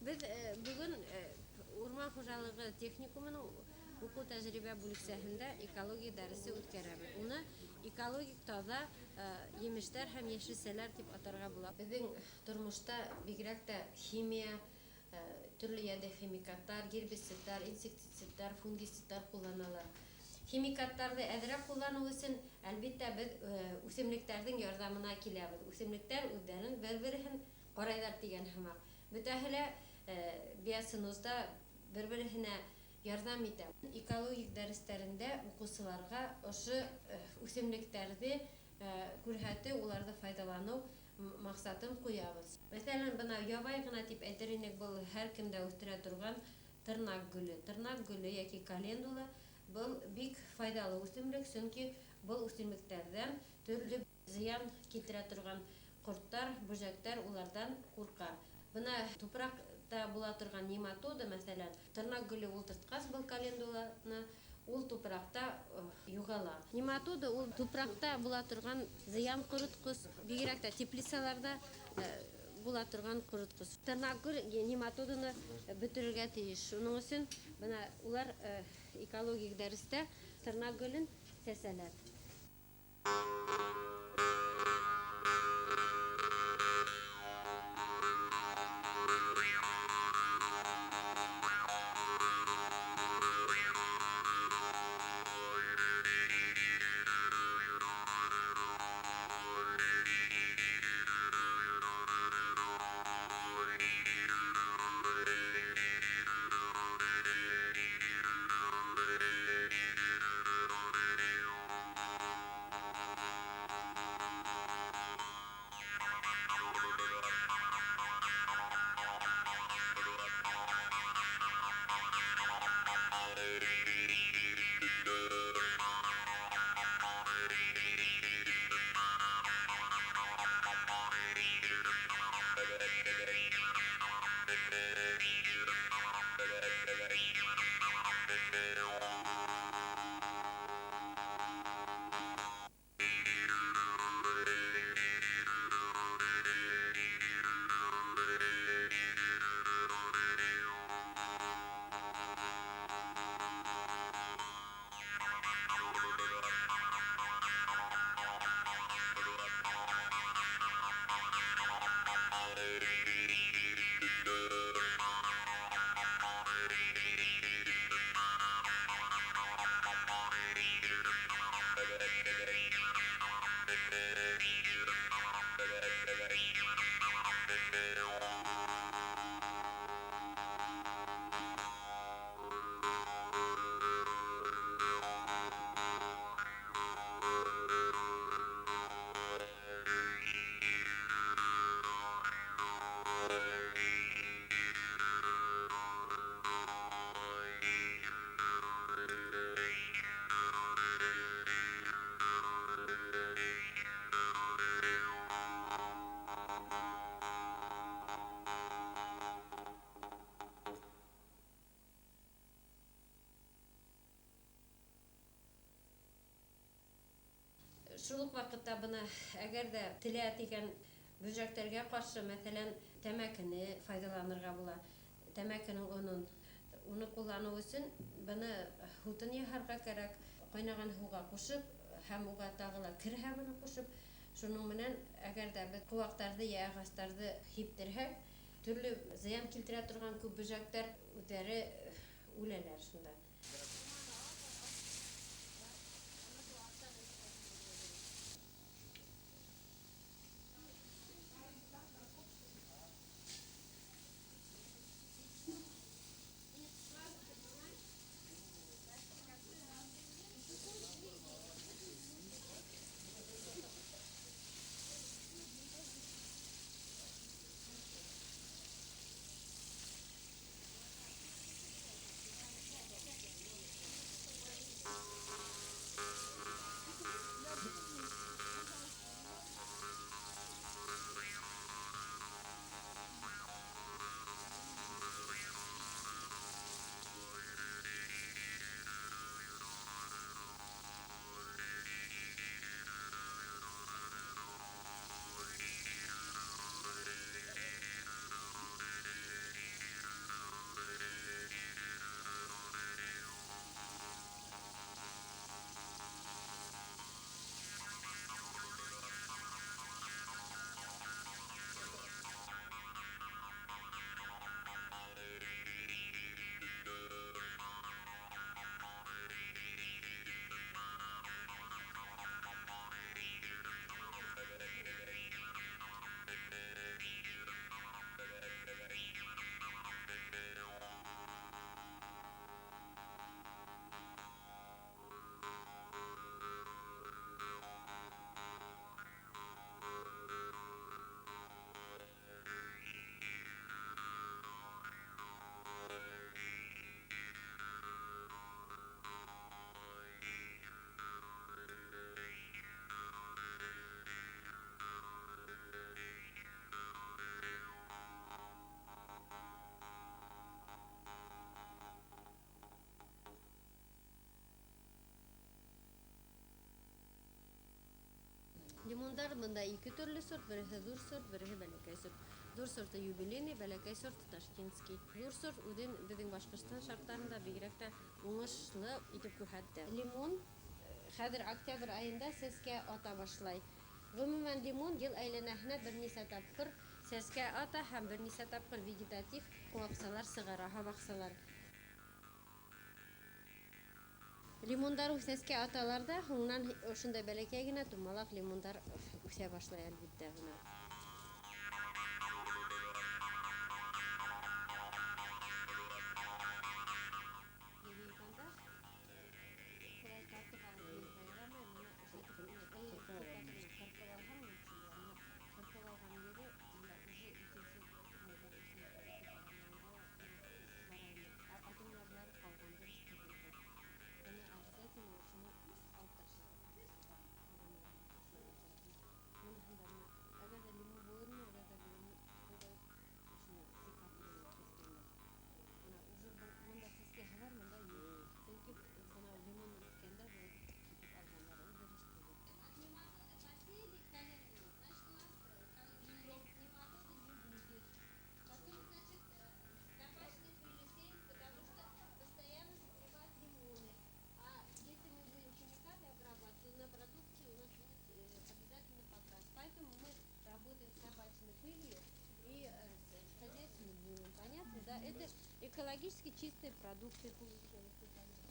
Беҙ бөгөн урман хужалығы техникумының уҡыу тәжрибә бүлексәһендә экология дәресе үткәрәбеҙ. Уны экологик таҙа емештәр һәм йәшелсәләр тип атарға була. Беҙҙең тормошта бигерәк тә химия, төрлө ядохимикаттар, гербицидар, инсектицидар, фунгицидар ҡулланалар. Химикаттарҙы әҙерәк ҡулланыу өсөн, әлбиттә, беҙ үҫемлектәрҙең ярҙамына киләбеҙ. Үҫемлектәр үҙҙәрен бер-береһен ҡарайҙар тигән һымаҡ. Бөтәһе лә биоценозда бер-береһенә ярҙам итә. Экологик дәрестәрендә уҡыусыларға ошо үҫемлектәрҙе күрһәтеү, уларҙы файҙаланыу маҡсатын ҡуябыҙ. Мәҫәлән, бына ябай ғына тип әйтер инек, был һәр кем дә үҫтерә торған тырнаҡ гөлө. Тырнаҡ гөлө йәки календула был бик файҙалы үҫемлек, сөнки был үҫемлектәрҙән төрлө зыян килтерә торған ҡорттар, бөжәктәр уларҙан ҡурҡа. Бына тупраҡта була торған нематода, мәҫәлән, тырнаҡ гөлө ултыртҡас был календуланы, ул тупраҡта юғала. Нематода ул тупраҡта була торған зыян ҡоротҡос, бигерәк тә теплицаларҙа була торған ҡоротҡос. Тырнаҡ гөл нематоданы бөтөрөргә тейеш. Шуның өсөн бына улар экологик дәрестә тырнаҡ гөлөн сәсәләр. Шул уҡ ваҡытта бына әгәр ҙә телә тигән бөжәктәргә ҡаршы, мәҫәлән, тәмәкене файҙаланырға була. Тәмәкенең онон уны ҡулланыу өсөн быны һутын яһарға кәрәк, ҡайнаған һыуға ҡушып һәм уға тағы ла кер һабыны ҡушып, шуның менән әгәр ҙә беҙ ҡыуаҡтарҙы йә ағастарҙы һиптерһәк, төрлө зыян килтерә торған күп бөжәктәр үҙҙәре үләләр шунда. Лимондар бында ике төрлө сорт, береһе ҙур сорт, береһе бәләкәй сорт. Ҙур сорты юбилейный, бәләкәй сорты ташкентский. Ҙур сорт үҙен беҙҙең Башҡортостан шарттарында бигерәк тә уңышлы итеп күрһәтте. Лимон хәҙер октябрь айында сәскә ата башлай. Ғөмүмән, лимон йыл әйләнәһенә бер нисә тапҡыр сәскә ата һәм бер нисә тапҡыр вегетатив ҡыуаҡсалар сығара, һабаҡсалар. Лимондар сәскә аталар ҙа, һуңынан ошондай бәләкәй генә тумалаҡ лимондар үҫә башлай, әлбиттә, бына. Понятно, да? Это экологически чистые продукты получаются.